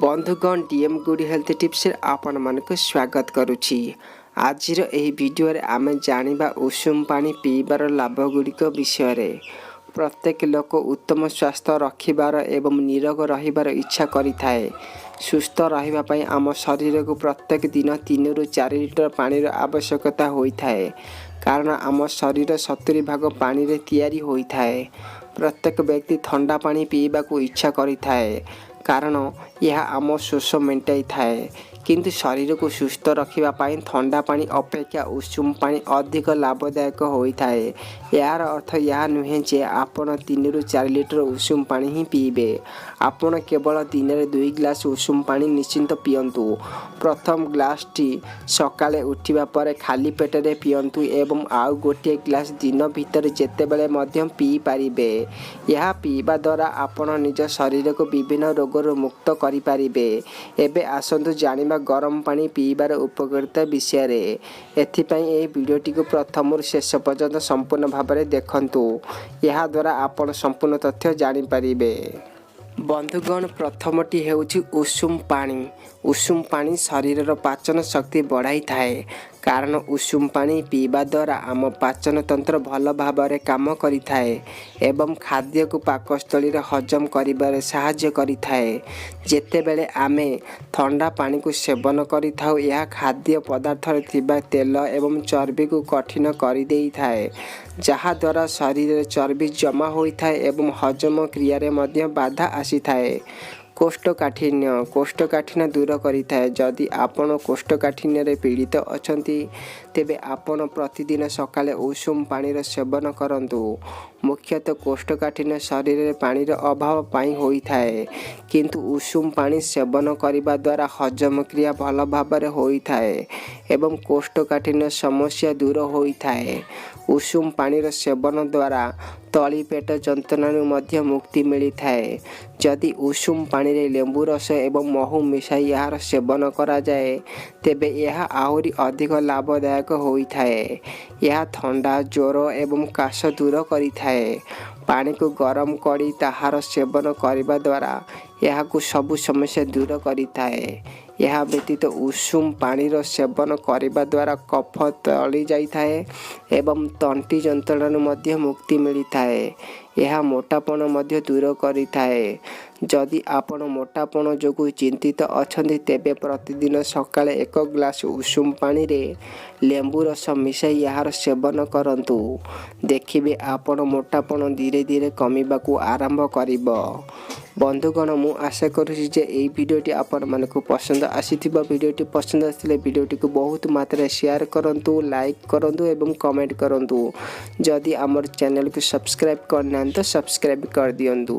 ବନ୍ଧୁଗଣ, DM good health ଟିପ୍ସରେ ଆପଣମାନଙ୍କୁ ସ୍ୱାଗତ କରୁଛି। ଆଜିର ଏହି ଭିଡ଼ିଓରେ ଆମେ ଜାଣିବା ଉଷୁମ ପାଣି ପିଇବାର ଲାଭ ଗୁଡ଼ିକ ବିଷୟରେ। ପ୍ରତ୍ୟେକ ଲୋକ ଉତ୍ତମ ସ୍ୱାସ୍ଥ୍ୟ ରଖିବାର ଏବଂ ନିରୋଗ ରହିବାର ଇଚ୍ଛା କରିଥାଏ। ସୁସ୍ଥ ରହିବା ପାଇଁ ଆମ ଶରୀରକୁ ପ୍ରତ୍ୟେକ ଦିନ 3ରୁ 4 ଲିଟର ପାଣିର ଆବଶ୍ୟକତା ହୋଇଥାଏ, କାରଣ ଆମ ଶରୀର 70 ଭାଗ ପାଣିରେ ତିଆରି ହୋଇଥାଏ। ପ୍ରତ୍ୟେକ ବ୍ୟକ୍ତି ଥଣ୍ଡା ପାଣି ପିଇବାକୁ ଇଚ୍ଛା କରିଥାଏ, କାରଣ ଏହା ଆମ ଶୋଷ ମେଣ୍ଟାଇଥାଏ। କିନ୍ତୁ ଶରୀରକୁ ସୁସ୍ଥ ରଖିବା ପାଇଁ ଥଣ୍ଡା ପାଣି ଅପେକ୍ଷା ଉଷୁମ ପାଣି ଅଧିକ ଲାଭଦାୟକ ହୋଇଥାଏ। ଏହାର ଅର୍ଥ ଏହା ନୁହେଁ ଯେ ଆପଣ 3ରୁ 4 ଲିଟର ଉଷୁମ ପାଣି ହିଁ ପିଇବେ। ଆପଣ କେବଳ ଦିନରେ 2 ଗ୍ଲାସ୍ ଉଷୁମ ପାଣି ନିଶ୍ଚିତ ପିଅନ୍ତୁ। ପ୍ରଥମ ଗ୍ଲାସ୍ଟି ସକାଳେ ଉଠିବା ପରେ ଖାଲି ପେଟରେ ପିଅନ୍ତୁ ଏବଂ ଆଉ ଗୋଟିଏ ଗ୍ଲାସ୍ ଦିନ ଭିତରେ ଯେତେବେଳେ ମଧ୍ୟ ପିଇପାରିବେ। ଏହା ପିଇବା ଦ୍ୱାରା ଆପଣ ନିଜ ଶରୀରକୁ ବିଭିନ୍ନ ରୋଗରୁ ମୁକ୍ତ କରିପାରିବେ। ଏବେ ଆସନ୍ତୁ ଜାଣିବା ଗରମ ପାଣି ପିଇବାର ଉପକାରିତା ବିଷୟରେ। ଏଥିପାଇଁ ଏହି ଭିଡ଼ିଓଟିକୁ ପ୍ରଥମରୁ ଶେଷ ପର୍ଯ୍ୟନ୍ତ ସମ୍ପୂର୍ଣ୍ଣ ଭାବରେ ଦେଖନ୍ତୁ। ଏହାଦ୍ୱାରା ଆପଣ ସମ୍ପୂର୍ଣ୍ଣ ତଥ୍ୟ ଜାଣିପାରିବେ। ବନ୍ଧୁଗଣ, ପ୍ରଥମଟି ହେଉଛି ଉଷୁମ ପାଣି। ଉଷୁମ ପାଣି ଶରୀରର ପାଚନ ଶକ୍ତି ବଢ଼ାଇଥାଏ, କାରଣ ଉଷୁମ ପାଣି ପିଇବା ଦ୍ୱାରା ଆମ ପାଚନ ତନ୍ତ୍ର ଭଲ ଭାବରେ କାମ କରିଥାଏ ଏବଂ ଖାଦ୍ୟକୁ ପାକସ୍ଥଳୀରେ ହଜମ କରିବାରେ ସାହାଯ୍ୟ କରିଥାଏ। ଯେତେବେଳେ ଆମେ ଥଣ୍ଡା ପାଣିକୁ ସେବନ କରିଥାଉ, ଏହା ଖାଦ୍ୟ ପଦାର୍ଥରେ ଥିବା ତେଲ ଏବଂ ଚର୍ବିକୁ କଠିନ କରିଦେଇଥାଏ, ଯାହାଦ୍ୱାରା ଶରୀରରେ ଚର୍ବି ଜମା ହୋଇଥାଏ ଏବଂ ହଜମ କ୍ରିୟାରେ ମଧ୍ୟ ବାଧା ଆସିଥାଏ। କୋଷ୍ଠକାଠିନ୍ୟ ଦୂର କରିଥାଏ। ଯଦି ଆପଣ କୋଷ୍ଠକାଠିନ୍ୟରେ ପୀଡ଼ିତ ଅଛନ୍ତି, ତେବେ ଆପଣ ପ୍ରତିଦିନ ସକାଳେ ଉଷୁମ ପାଣିର ସେବନ କରନ୍ତୁ। ମୁଖ୍ୟତଃ କୋଷ୍ଠକାଠିନ୍ୟ ଶରୀରରେ ପାଣିର ଅଭାବ ପାଇଁ ହୋଇଥାଏ। କିନ୍ତୁ ଉଷୁମ ପାଣି ସେବନ କରିବା ଦ୍ୱାରା ହଜମ କ୍ରିୟା ଭଲ ଭାବରେ ହୋଇଥାଏ ଏବଂ କୋଷ୍ଠକାଠିନ୍ୟ ସମସ୍ୟା ଦୂର ହୋଇଥାଏ। ଉଷୁମ ପାଣିର ସେବନ ଦ୍ୱାରା ତଳି ପେଟ ଯନ୍ତ୍ରଣାରୁ ମଧ୍ୟ ମୁକ୍ତି ମିଳିଥାଏ। ଯଦି ଉଷୁମ ପାଣିରେ ଲେମ୍ବୁ ରସ ଏବଂ ମହୁ ମିଶାଇ ଏହାର ସେବନ କରାଯାଏ, ତେବେ ଏହା ଆହୁରି ଅଧିକ ଲାଭଦାୟକ ହୋଇଥାଏ। ଏହା ଥଣ୍ଡା, ଜ୍ୱର ଏବଂ କାଶ ଦୂର କରିଥାଏ। ପାଣିକୁ ଗରମ କରି ତାହାର ସେବନ କରିବା ଦ୍ୱାରା ଏହାକୁ ସବୁ ସମସ୍ୟା ଦୂର କରିଥାଏ। ଏହା ବ୍ୟତୀତ ଉଷୁମ ପାଣିର ସେବନ କରିବା ଦ୍ୱାରା କଫ ତରଳି ଯାଇଥାଏ ଏବଂ ତଣ୍ଟି ଯନ୍ତ୍ରଣାରୁ ମଧ୍ୟ ମୁକ୍ତି ମିଳିଥାଏ। ଏହା ମୋଟାପଣ ମଧ୍ୟ ଦୂର କରିଥାଏ। ଯଦି ଆପଣ ମୋଟାପଣ ଯୋଗୁଁ ଚିନ୍ତିତ ଅଛନ୍ତି, ତେବେ ପ୍ରତିଦିନ ସକାଳେ ଏକ ଗ୍ଲାସ୍ ଉଷୁମ ପାଣିରେ ଲେମ୍ବୁ ରସ ମିଶାଇ ଏହାର ସେବନ କରନ୍ତୁ। ଦେଖିବେ, ଆପଣ ମୋଟାପଣ ଧୀରେ ଧୀରେ କମିବାକୁ ଆରମ୍ଭ କରିବ। ବନ୍ଧୁଗଣ, ମୁଁ ଆଶା କରୁଛି ଯେ ଏହି ଭିଡ଼ିଓଟି ଆପଣମାନଙ୍କୁ ପସନ୍ଦ ଆସିଥିବ। ଭିଡ଼ିଓଟି ପସନ୍ଦ ଆସିଥିଲେ ଭିଡ଼ିଓଟିକୁ ବହୁତ ମାତ୍ରାରେ ସେୟାର କରନ୍ତୁ, ଲାଇକ୍ କରନ୍ତୁ ଏବଂ କମେଣ୍ଟ କରନ୍ତୁ। ଯଦି ଆମର ଚ୍ୟାନେଲକୁ ସବସ୍କ୍ରାଇବ୍ କରିନାହାନ୍ତି ତ ସବସ୍କ୍ରାଇବ୍ କରିଦିଅନ୍ତୁ।